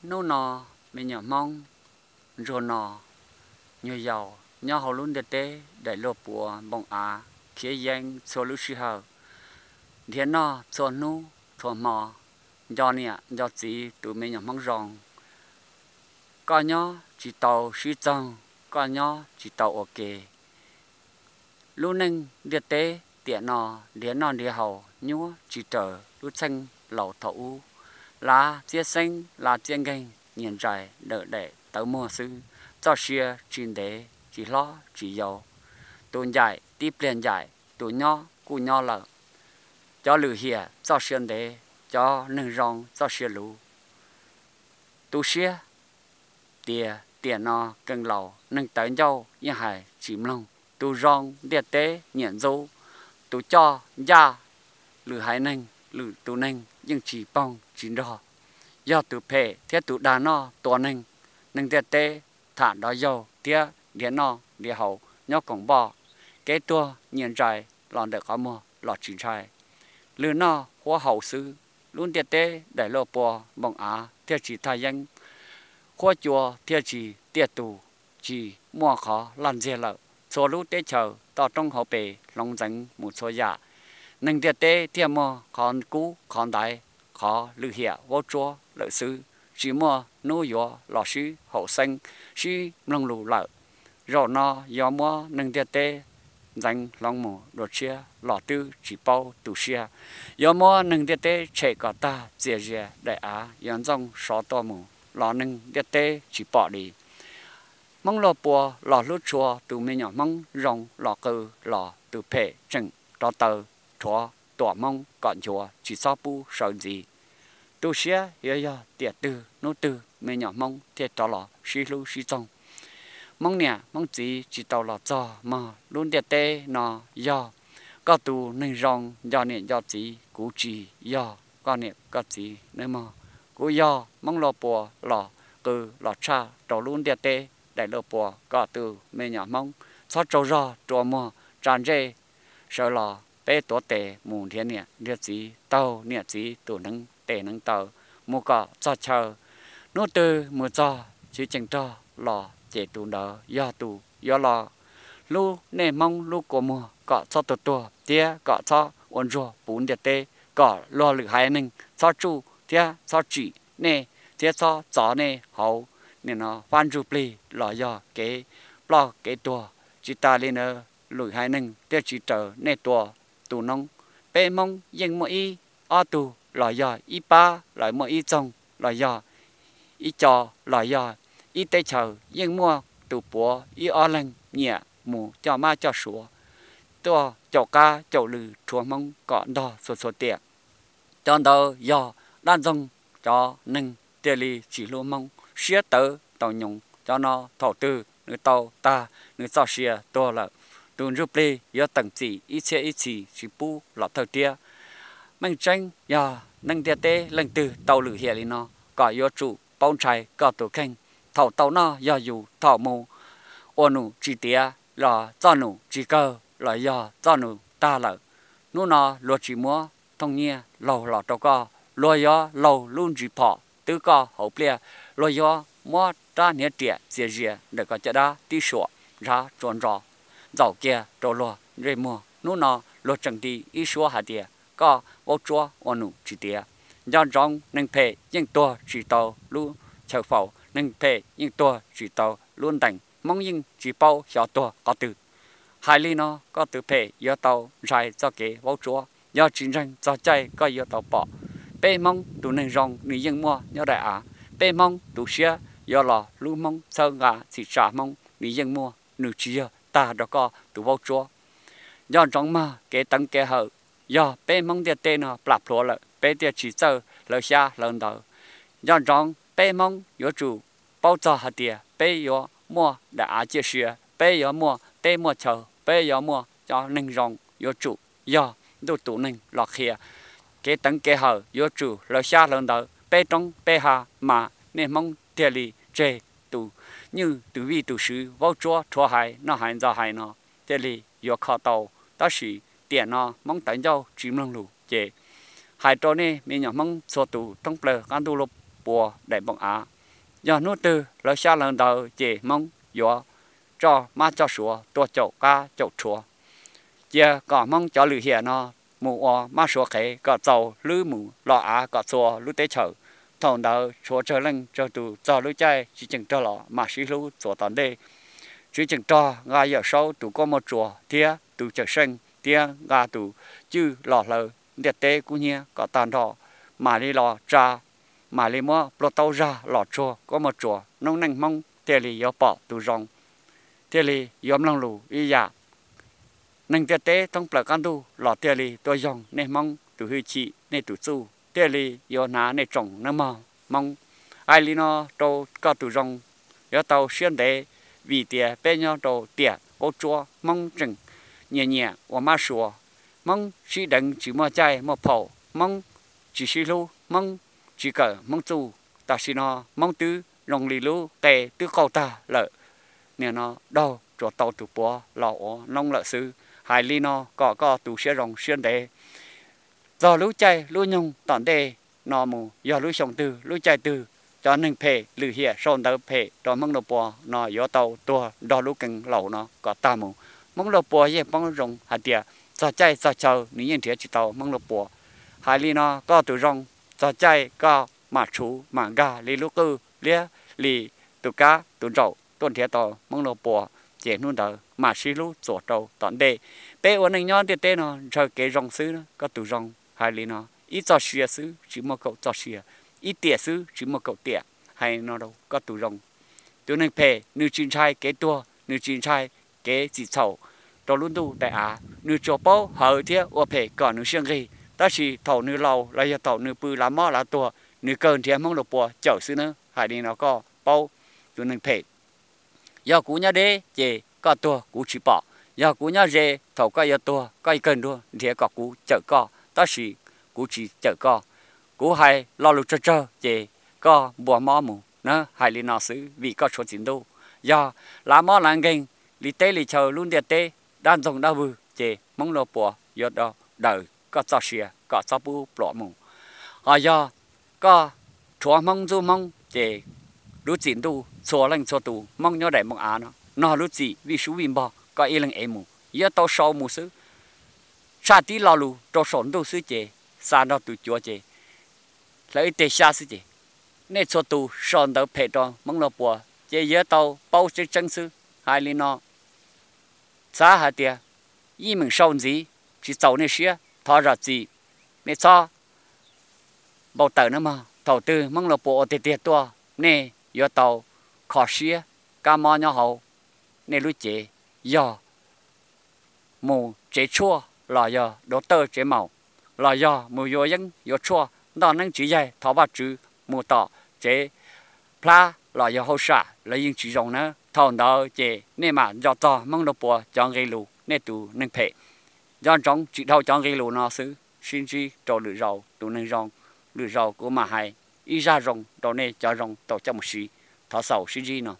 Hnub no me nyuam Hmoob ntsuag no nyuag yaus nyob hauv lub ntiaj teb daim luaj puas npoo av khiav yeeb txhua lub sij hawm, nrhiav noj txhua hnub txhua hmo, nco niam nco txiv tus me nyuam Hmoob zoo. Koj nyob tsis tau sib txoog, koj nyob tsis tau ua ke. Lub neej ntiaj teb tiam no nrhiav noj nrhiav haus nyuaj tsis raws lub txheej laus thaum ub. Lav txiab xeeb lav txiab nkeeg, nyias ntsais dawm daim tawv muag xwb. Txoj sia tsis ntev tsis hlob tsis yau, tus ncaim tib pliag ncaim, tus nyob kuj nyob lawm. Cov lwm hiam txoj sia ntev, cov neeg zoo txoj sia luv. Tu siab tias tiam no keej laus, neeg tawv ncauj yeej hais tsis mloog. Tus zoo ntiaj teb nyiam ntxub, tus coj ncaj lwm haiv neeg, lwm tus neeg yeej tsis poog tsis nrog. Yog tus phem thiab tus dag noj tua neeg, neeg ntiaj teb tham nrov yaug thiab nrhiav noj nrhiav haus nyob koom npoj. Kev tuag nyias ntsais los ntawm qhov muag los tsis ntshai. Lwm noj huab haus xwb, lub ntiaj teb daim luaj puas npoo av thiaj tsis thaj yeeb, huab cua thiaj tsis tiaj tus, tsis muaj qhov laj ntxiag lawm. Txhua lub teb chaws toj roob hauv pes hloov ntxeev mus txhua yam, neeg ntiaj teb thiaj muaj qhov kub qhov ntaiv, qhov lwm hiam vaub tsuab lawm xwb. Tsis muaj hnub yuav los sib haum xeeb, sib mloog lus lawm. Zaum no yuav muab neeg ntiaj teb ntxeev hloov mus dua tshiab los twb tsis paub tu siab. Yuav muab neeg ntiaj teb tshem kom tag txias zias, daim av yuav ntxooj sov tuaj mus los neeg ntiaj teb tsis pom li. Hmoob luaj puas los hlub tshua, tus me nyuam Hmoob zoo los qw los tus phem tseem rov taw rhuav tuam Hmoob kom nchuav tsis txhob pub sawv ntxiv. Tu siab yuav yog tiam twg hnub twg me nyuam Hmoob thiaj rov los sib hlub sib txoog. Hmoob niam Hmoob txiv tsis tau los txog mog, lub ntiaj teb no yog koj tus neeg zoo nco niam nco txiv, kuv tsis yog koj niam koj txiv nawb mog. Kuv yog Hmoob luaj puas los qw los tshaj rau lub ntiaj teb daim luaj puas kom tus me nyuam Hmoob txhob tsaug zog rua muag tsa ntsej sawv los peb tuav tes mus nrhiav niam nrhiav txiv, taug niam txiv tus hneev tes hneev taw mus kom txog chaw. Hnub twg mus txog tsis ceem rog los ces tus ntawd yog tus yuav los hlub nej Hmoob lub kua muag kom txhob tuag tuag thiab kom txhob ua ntsuag puv ntiaj teb, kom luag lwm haiv neeg txhob tsuj thiab txhob tsim nej thiab txhob txov nej hauv nim no fab ntsuj plig los yog kev ploj kev tuag. Tsis tas li ntawd, lwm haiv neeg thiaj tsis raws nej tua tus noob. Peb Hmoob yeej muaj ib ob tug los yog ib pab lawv muaj ib txoog los yog ib co los yog ib teb chaws yeej muaj tus puav ib ob leeg nyiam mus coj mab coj suav tuaj caum qab caum lw rhuav Hmoob kom ntog txhua txhua tiam. Cov ntawd yog dab ntxoog, cov neeg thiaj li tsis hlub Hmoob, siab tawv taus nyoos. Cov no thaum twg nws tau tag nws txoj sia tuag lawm, tus ntsuj plig yuav teem txim ib txhiab ib txhis tsis pub los thawj thiab. Meej tseeb yog neeg ntiaj teb leej twg tau lwm hiam li no kom yuav tsum paub ntshai koj tus kheej. Thaum tau noj yog yus, thaum mus ua num tsis tiav los txoj num tsis kawg los yog txoj num tag lawm. Hnub no luag tsis muab thooj nyiaj laug los rau koj, luag yuav laug lub ntsis phom twb koj hauv pliaj, luag yuav muab rab hniav riam txias zias ntawm koj caj dab tib suam ntshav tsuas ntso ntxaum kiag rau luag ntsej muag. Hnub no luag tseem nti ib suab hais tias koj vaub tsuab ua num tsis tiav. Nco ntsoov, neeg phem yeej tuag tsis tau lub chaw faus, neeg phem yeej tuag tsis tau lub ntees. Hmoob yeej tsis paub xyov tuag qhov twg. Hais li no koj tus phem yuav tau ntshai txoj kev vaub tsuab. Yog tsis ntseeg txog caij koj yuav tau pom. Peb Hmoob tus neeg zoo nws yeej muaj nyob daim av. Peb Hmoob tu siab yuav los hlub Hmoob, txhawb nqa txhim tsa Hmoob nws yeej muaj, nws tsis yog tag rau koj tus vaub tsuab. Nco ntsoov mog, kev teev kev hawm, yog peb Hmoob ntiaj teb no plam plhuav lawm peb thiaj tsis txawj hlawv xyab hlawv ntawv. Nco ntsoov, peb Hmoob yuav tsum paub txog hais tias peb yuav muaj daim av ciaj sia, peb yuav muaj teb muaj chaw, peb yuav muaj cov neeg zoo. Yuav tsum yog ntuj tus neeg los qhia. Kev teev kev hawm yuav tsum hlawv xyab hlawv ntawv, peb roob peb hav mas nej Hmoob thiaj li tseg tus nywj tus vij tus swv vaub tsuab rhuav haiv noj haiv ntxo haiv no thiaj li yuav kho tau. Tab sis tiam no Hmoob tawv ncauj tsis mloog lus ces hais rau nej me nyuam Hmoob txhua tus thoob plaws qab ntuj luaj puas daim npoo av, Yog hnub twg lawv xyab lawv ntawv ces Hmoob yuav tso mab tso suav tua caum qab caum rhuav. Cia kom Hmoob cov lwm hiam no mus ua mab suav qhev kom txaus hlwb mus los av kom txhua lub teb chaws. Thaum ntawd tshuav tsawg leej tsawg tus txog lub caij tsis ceem rog los mam sib hlub txuas tom ntej. Tsis ceem rog nqa Yawm Saub tus kuab muaj tsuas thiab tus cawm seej thiab nqa tus cwj los hlawv ntiaj teb kub hnyiab kom tag nrho, mam li los tsa, mam li muab pluag taub zag los tsuag kuab muaj tsuas, noob neej Hmoob thiaj li yuav pom tus zoo, thiaj li yuav mloog lus ib yam. Neeg ntiaj teb thoob plaws qab ntuj los thiaj li tuaj yoog nej Hmoob tus hwj chim, nej tus txuj, thiaj li yuav hnav nej tsoom neej mog Hmoob. Hais li no rau koj tus zoo, yuav tau siab ntev, vim tias peb nyob rau tiam qaub tsuab, Hmoob tseem nyiam nyiam ua mab suav, Hmoob sib deev tsis muaj caij muaj phaum, Hmoob tsis sib hlub, Hmoob tsis kawm Hmoob txuj. Tam sim no Hmoob twb zoo li lub qe twb qaug tag lawm, nim no daug tsuas tau tus puav los ua noob lawm xwb. Hais li no kom koj tu siab zoo siab ntev. Txog lub caij lub nyoog tom ntej no mus, yog lub xyoo twg lub caij twg, cov neeg phem lwm hiam sau ntawv phem rau Hmoob Lauj Puas no yuav tau tuag nrog lub keeb laus no kom tag mus. Hmoob Lauj Puas yeej paub zoo hais tias txog caij txog chaw nws yeej nrhiav tsis tau Hmoob Lauj Puas. Hais li no koj tus zoo, txog caij koj mam tshuv mam nkag li lub qwj liab li tus kab tus ntsaum tuaj nrhiav tau Hmoob Lauj Puas, ces hnub ntawd mam sib hlub txuas rau tom ntej. Peb ua neej nyob ntiaj teb no ntshaw kev zoo xwb koj tus zoo. Hais li no, ib txoj sia xwb tsis muaj kaum txoj sia, ib tiam xwb tsis muaj kaum tiam. Hais no rau koj tus zoo. Tus neeg phem nws tsis ntshai kev tuag, nws tsis ntshai kev txim txhaum rau lub ntuj daim av, nws tsuas paub hawv thiab ua phem kom nws siab nqig. Tab sis thaum nws laus los yog thaum nws pw lav mob lav tuag, nws kawg nrhiav Hmoob Lauj Puas cawm xwb nawb. Hais li no koj paub, tus neeg phem. Yog kuv nyob deb ces koj tuag kuv tsis pom. Yog kuv nyob ze, thaum koj yuav tuag koj kawg nrhiav kom kuv cawm koj, tab sis kuv tsis cawm koj. Kuv hais lo lus tsawg tsawg ces koj npua mob mus na. Hais li no xwb vim koj tshuav txiv ntuj. Yog lav mob lav nkeeg li teb li chaw lub ntiaj teb, dab ntxoog dab vwg, ces Hmoob Lauj Puas yuav daws koj txoj sia kom txhob pub pluam mus. Ho yog koj rhuav Hmoob ntxub Hmoob ces lub txim ntuj txhua leej txhua tus Hmoob nyob daim npoo av no, no lub txim vij sub vij npog koj ib leeg ev mus, yuav tau sau mus xwb. Tshaj tib lo lus rau saum ntuj xwb ces xa nrog tus cuav ces hlawv ib teg xyab xwb ces nej txhua tus sau ntawv phem rau Hmoob Lauj Puas ces yuav tau paub tseeb tseeb xwb. Hais li no, xav hais tias yeej meem sau ntxiv tsis txaus nej siab, thov zam txim, nej txhob npau taws nawb mog. Thaum twg Hmoob Lauj Puas ua tiag tiag tuaj, nej yuav tau kho siab kab mob nyob hauv nej lub cev, yog mus tsev tshuaj los yog dua tawj tsev maum, los yog mus yuav yeeb yuav tshuaj ntoj neeb tsis yaig thov Vajtswv mus tom tsev plab los yog hauj sam los yeej tsis zoo nawb. Thaum ntawd ces nej mam nco txog Hmoob Lauj Puas cov nqe lus, nej tus neeg phem. Nco ntsoov tsis dhau cov nqe lus no xwb, sib ntsib rau lwm zaus tus neeg zoo, lwm zaus kuv mam hais ib zaj zoo rau nej cov zoo tau coj mus siv. Thov xaus sib ntsib no.